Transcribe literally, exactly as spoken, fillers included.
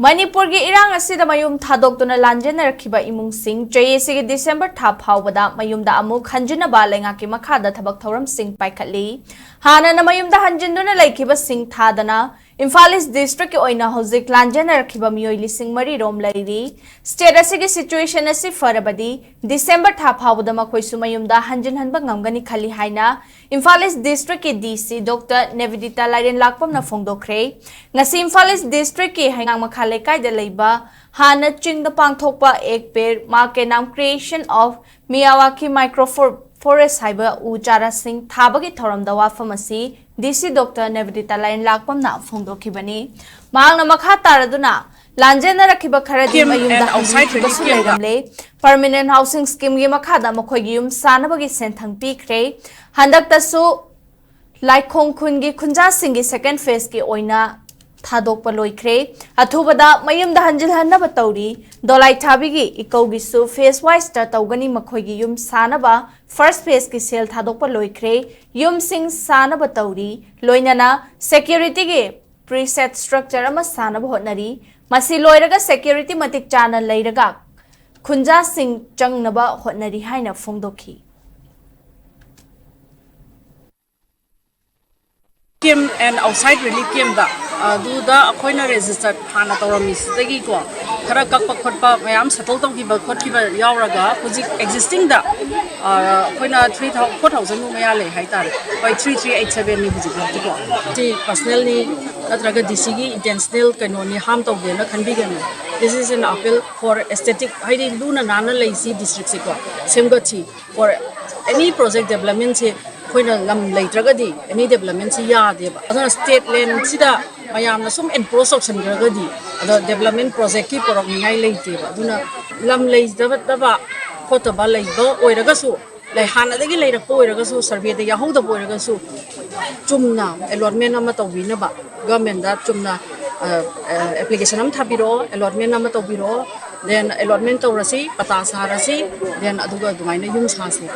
ꯃꯅꯤꯄꯨꯔꯒꯤ ꯏꯔꯥꯡ ꯑꯁꯤꯗ ꯃꯌꯨꯝ ꯊꯥꯗꯣꯛꯇꯨꯅ ꯂꯥꯟꯖꯦꯟꯅꯔꯛꯈꯤꯕ ꯏꯃꯨꯡꯁꯤꯡ ꯆꯌꯦꯠꯁꯤꯒꯤ ꯗꯤꯁꯦꯝꯕꯔ ꯊꯥ ꯐꯥꯎꯕꯗ ꯃꯌꯨꯝꯗ ꯑꯃꯨꯛ ꯍꯟꯖꯤꯟꯅꯕ ꯂꯩꯉꯥꯛꯀꯤ ꯃꯈꯥꯗ ꯊꯕꯛ ꯊꯧꯔꯝꯁꯤꯡ ꯄꯥꯏꯈꯠꯂꯤ꯫ ꯍꯥꯟꯅꯅ ꯃꯌꯨꯝꯗ ꯍꯟꯖꯤꯟꯗꯨꯅ ꯂꯩꯈꯤꯕꯁꯤꯡ ꯊꯥꯗꯅ ꯏꯝꯐꯥꯜ ꯏꯁ ꯗꯤꯁꯇ꯭ꯔꯤꯛꯀꯤ ꯑꯣꯏꯅ ꯍꯧꯖꯤꯛ ꯂꯥꯟꯖꯦꯟꯅꯔꯛꯈꯤꯕ ꯃꯤꯑꯣꯏ ꯂꯤꯁꯤꯡ ꯃꯔꯤ ꯔꯣꯝ ꯂꯩꯔꯤ꯫ ꯁ꯭ꯇꯦꯠ ꯑꯁꯤꯒꯤ ꯁꯤꯆꯨꯋꯦꯁꯟ ꯑꯁꯤ ꯐꯔꯕꯗꯤ ꯗꯤꯁꯦꯝꯕꯔ ꯊꯥ ꯐꯥꯎꯕꯗ ꯃꯈꯣꯏꯁꯨ ꯃꯌꯨꯝꯗ ꯍꯟꯖꯤꯟꯍꯟꯕ ꯉꯝꯒꯅꯤ ꯈꯜꯂꯤ ꯍꯥꯏꯅ ꯏꯝꯐꯥꯜ ꯏꯁ ꯗꯤꯁꯇ꯭ꯔꯤꯛꯀꯤ ꯗꯤ ꯁꯤ ꯗꯣꯛꯇꯔ ꯅꯦꯕꯤꯗꯤꯇꯥ ꯂꯥꯏꯔꯦꯟ ꯂꯥꯛꯄꯝꯅ ꯐꯣꯡꯗꯣꯛꯈ꯭ꯔꯦ꯫ ꯉꯁꯤ ꯏꯝꯐꯥꯜ ꯏꯁ ꯗꯤꯁꯇ꯭ꯔꯤꯛꯀꯤ ꯍꯩꯉꯥꯡ ꯃꯈꯥ ꯂꯩꯀꯥꯏꯗ ꯂꯩꯕ ꯍꯥꯟꯅ ꯆꯤꯡꯗ ꯄꯥꯡꯊꯣꯛꯄ ꯑꯦꯛ ꯄꯦꯔ ꯃꯥ ꯀꯦ ꯅꯥꯝ ꯀ꯭ꯔꯤꯌꯦꯁꯟ ꯑꯣꯐ ꯃꯤꯌꯥꯋꯥꯀꯤ ꯃꯥꯏꯀ꯭ꯔꯣ ꯐꯣ-, ꯐꯣꯔꯦꯁ ꯍꯥꯏꯕ ꯎ ꯆꯥꯔꯥꯁꯤꯡ ꯊꯥꯕꯒꯤ ꯊꯧꯔꯝꯗ ꯋꯥꯐꯝ ꯑꯁꯤ ꯗꯤ ꯁꯤ ꯗꯣꯛꯇꯔ ꯅꯦꯕꯤꯗꯤꯇꯥ ꯂꯥꯏꯔꯦꯟ ꯂꯥꯛꯄꯝꯅ ꯐꯣꯡꯗꯣꯛꯈꯤꯕꯅꯤ꯫ ꯃꯍꯥꯛꯅ ꯃꯈꯥ ꯇꯥꯔꯗꯨꯅ ꯂꯥꯟꯖꯦꯟꯅꯔꯛꯈꯤꯕ ꯈꯔꯗꯤ Scheme ꯃꯌꯨꯝꯗ and outside ꯍꯟꯖꯤꯟꯈꯤꯕꯁꯨ relief camp. ꯂꯩꯔꯝꯂꯦ꯫ Permanent housing schemeꯒꯤ ꯃꯈꯥꯗ ꯃꯈꯣꯏꯒꯤ ꯌꯨꯝ ꯁꯥꯅꯕꯒꯤ ꯁꯦꯟꯊꯪ ꯄꯤꯈ꯭ꯔꯦ꯫ ꯍꯟꯗꯛꯇꯁꯨ ꯂꯥꯏꯈꯣꯡ ꯈꯨꯟꯒꯤ ꯈꯨꯟꯖꯥꯁꯤꯡꯒꯤ second phaseꯀꯤ ꯑꯣꯏꯅ ꯊꯥꯗꯣꯛꯄ ꯂꯣꯏꯈ꯭ꯔꯦ꯫ ꯑꯊꯨꯕꯗ ꯃꯌꯨꯝꯗ ꯍꯟꯖꯤꯜꯍꯟꯅꯕ ꯇꯧꯔꯤ꯫ ꯗꯣꯂꯥꯏꯊꯥꯕꯤꯒꯤ ꯏꯀꯧꯒꯤꯁꯨ phase wiseꯇ ꯇꯧꯒꯅꯤ꯫ ꯃꯈꯣꯏꯒꯤ ꯌꯨꯝ ꯁꯥꯅꯕ first phaseꯀꯤ ꯁꯦꯜ ꯊꯥꯗꯣꯛꯄ ꯂꯣꯏꯈ꯭ꯔꯦ꯫ ꯌꯨꯝꯁꯤꯡ ꯁꯥꯅꯕ ꯇꯧꯔꯤ꯫ ꯂꯣꯏꯅꯅ securityꯒꯤ preset structure ꯑꯃ ꯁꯥꯅꯕ ꯍꯣꯠꯅꯔꯤ꯫ ꯃꯁꯤ ꯂꯣꯏꯔꯒ security ꯃꯇꯤꯛ ꯆꯥꯅ ꯂꯩꯔꯒ ꯈꯨꯟꯖꯥꯁꯤꯡ ꯆꯪꯅꯕ ꯍꯣꯠꯅꯔꯤ ꯍꯥꯏꯅ ꯐꯣꯡꯗꯣꯛꯈꯤ꯫ Camp and outside relief campꯗ ꯑꯗꯨꯗ ꯑꯩꯈꯣꯏꯅ register ꯍꯥꯟꯅ ꯇꯧꯔꯝꯃꯤꯁꯤꯗꯒꯤꯀꯣ, ꯈꯔ ꯀꯛꯄ ꯈꯣꯠꯄ ꯃꯌꯥꯝ settle ꯇꯧꯈꯤꯕ ꯈꯣꯠꯈꯤꯕ ꯌꯥꯎꯔꯒ ꯍꯧꯖꯤꯛ existingꯗ ꯑꯩꯈꯣꯏꯅ three thousand, four thousandꯃꯨꯛ ꯃꯌꯥ ꯂꯩ ꯍꯥꯏꯇꯥꯔꯦ꯫ ꯑꯩꯈꯣꯏ three three eight sevenꯅꯤ ꯍꯧꯖꯤꯛ ꯐꯥꯎꯗꯤꯀꯣ꯫ ꯁꯤ personalꯅꯤ ꯅꯠꯇ꯭ꯔꯒ ꯗꯤ ꯁꯤꯒꯤ intentional ꯀꯩꯅꯣꯅꯤ, harm ꯇꯧꯒꯦꯅ ꯈꯟꯕꯤꯒꯅꯨ꯫ This is an appeal for aesthetic, ꯍꯥꯏꯗꯤ ꯂꯨꯅ ꯅꯥꯟꯅ ꯂꯩꯁꯤ districtꯁꯦꯀꯣ, ꯁꯦꯝꯒꯠꯁꯤ꯫ For any project developmentꯁꯦ ꯑꯩꯈꯣꯏꯅ ꯂꯝ ꯂꯩꯇ꯭ꯔꯒꯗꯤ any developmentꯁꯤ ꯌꯥꯗꯦꯕ꯫ ꯑꯗꯨꯅ state landꯁꯤꯗ ꯃꯌꯥꯝꯅ ꯁꯨꯝ encroach ꯇꯧꯁꯟꯈ꯭ꯔꯒꯗꯤ ꯑꯗꯣ development projectꯀꯤ ꯄꯨꯔꯛꯅꯤꯡꯉꯥꯏ ꯂꯩꯇꯦꯕ꯫ ꯑꯗꯨꯅ ꯂꯝ ꯂꯩꯖꯗꯕ ꯈꯣꯠꯇꯕ ꯂꯩꯕ ꯑꯣꯏꯔꯒꯁꯨ, ꯂꯩ-, ꯍꯥꯟꯅꯗꯒꯤ ꯂꯩꯔꯛꯄ ꯑꯣꯏꯔꯒꯁꯨ, surveyꯗ ꯌꯥꯎꯍꯧꯗꯕ ꯑꯣꯏꯔꯒꯁꯨ, ꯆꯨꯝꯅ allotment ꯑꯃ ꯇꯧꯕꯤꯅꯕ governmentꯗ ꯆꯨꯝꯅ, ꯑ, ꯑ, application ꯑꯃ ꯊꯥꯕꯤꯔꯛꯑꯣ, allotment ꯑꯃ ꯇꯧꯕꯤꯔꯛꯑꯣ, then allotment ꯇꯧꯔꯁꯤ, ꯄꯇꯥ ꯁꯥꯔꯁꯤ, then ꯑꯗꯨꯒ ꯑꯗꯨꯃꯥꯏꯅ ꯌꯨꯝ ꯁꯥꯁꯤ꯫